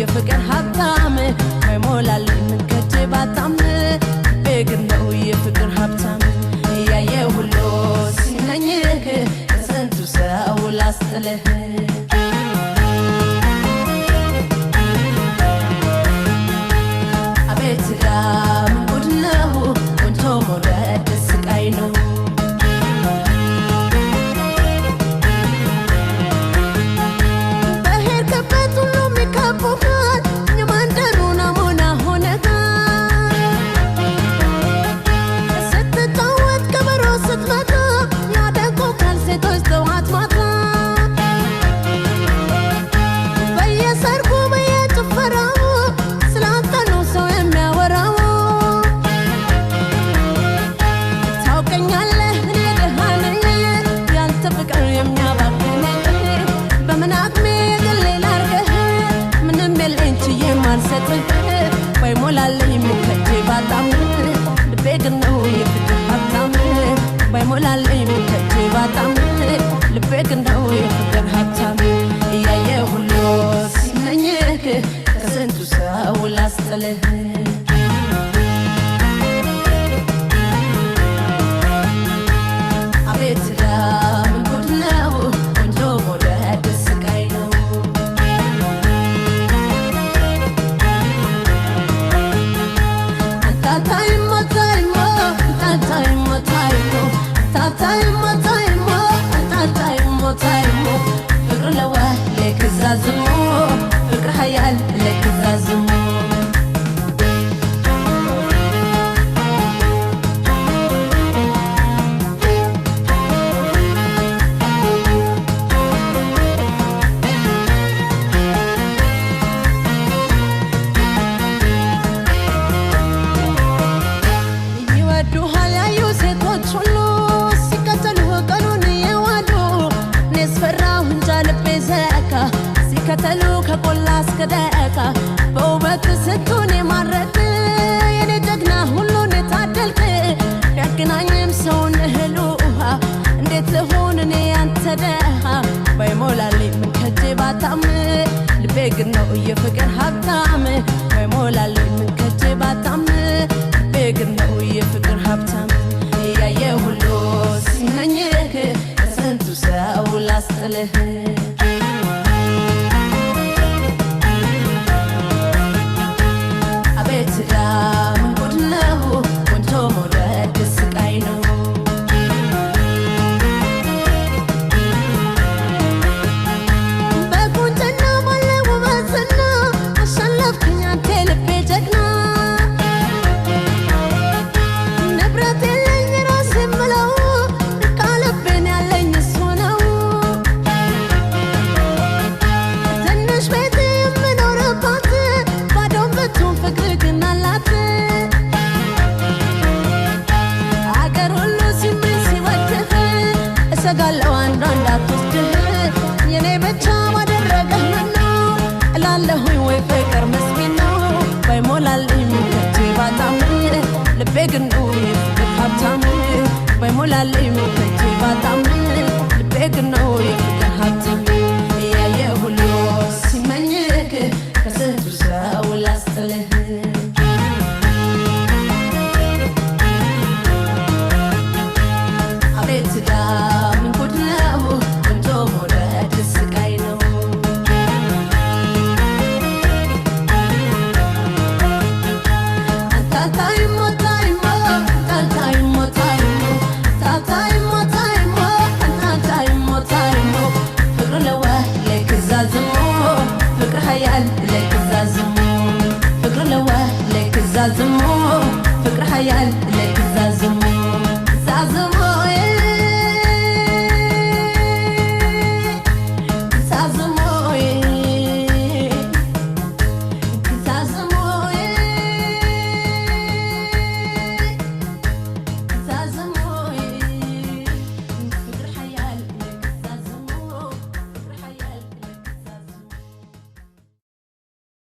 የፍቅር ሀብታም ባይሞላልኝ ምን ከጄ ባጣም ልቤ ግን ነው የፍቅር ሀብታም እያየ ሁሉ ሲመኝህ ከስንቱ ሰው ላስጥልህ። አቤት ምን ጉድ ነው ቆንጆ መውደድ ስቃይ ነው። በሄድክበት ሁሉም ይከቡሃል የመንደሩ ናሙና ሆነሃል። ስትጫወት ከበሮ ስትመታ ያደንቁሃል ሴቶች ጠዋት ማታ። በየሰርጉ በየጭፈራው ስላንተ ነው ሰው የሚያወራው። ታውቀኛለህ እኔ ደሃ ነኝ ያንተ ፍቅር የሚያባክነኝ በምን አቅሜ የግሌ ላርግህ ምንም የለኝ ችዬ ማልሰጥህ ባይሞላልኝ ምን ከጄ ባጣም ልቤ ግን ነው የፍቅር ሀብታም ባይሞላልኝ ምን ከጄ ባጣም ልቤ ግን ነው የፍቅር ሀብታም እያየ ሁሉ ሲመኝህ ከስንቱ ሰው ላስጥልህ። አቤት ምን ጉድ ነው ቆንጆ መውደድ ስቃይ ነው። ታታይሞ ታይሞ ታታይሞ ታይሞ ታታይሞ ታይሞ ታታይሞ ታይሞ ፍቅር ለዋ ለክዛዝሞ ፍቅር ሀያል ለክዛዝሞ። ይወዱሃል ያዩ ሴቶች ሁሉ ሲከተሉህ ቀኑን እየዋሉ እኔስ ፈራሁ እንጃ ልቤ ዘካ ሲከተሉ ከቆላ እስከ ደቃ በውበት ስንቱን የማረክ የኔ ጀግና ሁሉን የታደልክ ቢያገናኝም ሰውን እህል ውሃ እንዴት ልሁን እኔ ያንተ ደሃ ባይሞላልኝ ምን ከጄ ባጣም ልቤ ግን ነው የፍቅር ሀብታም ባይሞላልኝ ምን ከጄ ባጣም ልቤ ግን ነው የፍቅር ሀብታም እያየ ሁሉ ሲመኝህ ከስንቱ ሰው ላስጥልህ። አቤት ምን ጉድ ነው ቆንጆ መውደድ ስቃይ ነው። በቁንጅና ባለ ውበትና አሸነፍከኝ አንተ የልቤ ጀግና ንብረት የለኝ ራሴ የምለው ዕቃ ልቤን ያለኝ እሱ ነው። ትንሽ ቤት የምኖርባት ባዶም ብትሆን ፍቅር ግን አላት። አገር ሁሉ ሲመኝ ሲወድህ እሰጋለሁ አንዷ እንዳትወስድህ የኔ ብቻ ባደረገህ ምነው እላለሁኝ ወይ ፍቅር ምስኪን ነው ባይሞላልኝ ምን ከጄ ባጣም ልቤ ግን ነው የፍቅር ሀብታም ባይሞላልኝ ምን ከጄ ባጣም ልቤ ግን ነው የፍቅር ሀብታም እያየ ሁሉ ሲመኝህ ከስንቱ ሰው ላስጥልህ። አቤት ምን ጉድ ነው ቆንጆ መውደድ ስቃይ ነው። ታታይሞ ታይሞ ታታይሞ ታይሞ ታታይሞ ታይሞ ታታይሞ ታይሞ ፍቅር ለዋ ለክዛዝሞ ፍቅር ሀያል ለክዛዝሞ ፍቅር ለዋ ለክዛዝሞ ፍቅር ሀያል ለክዛዝሞ ዛዝሞ።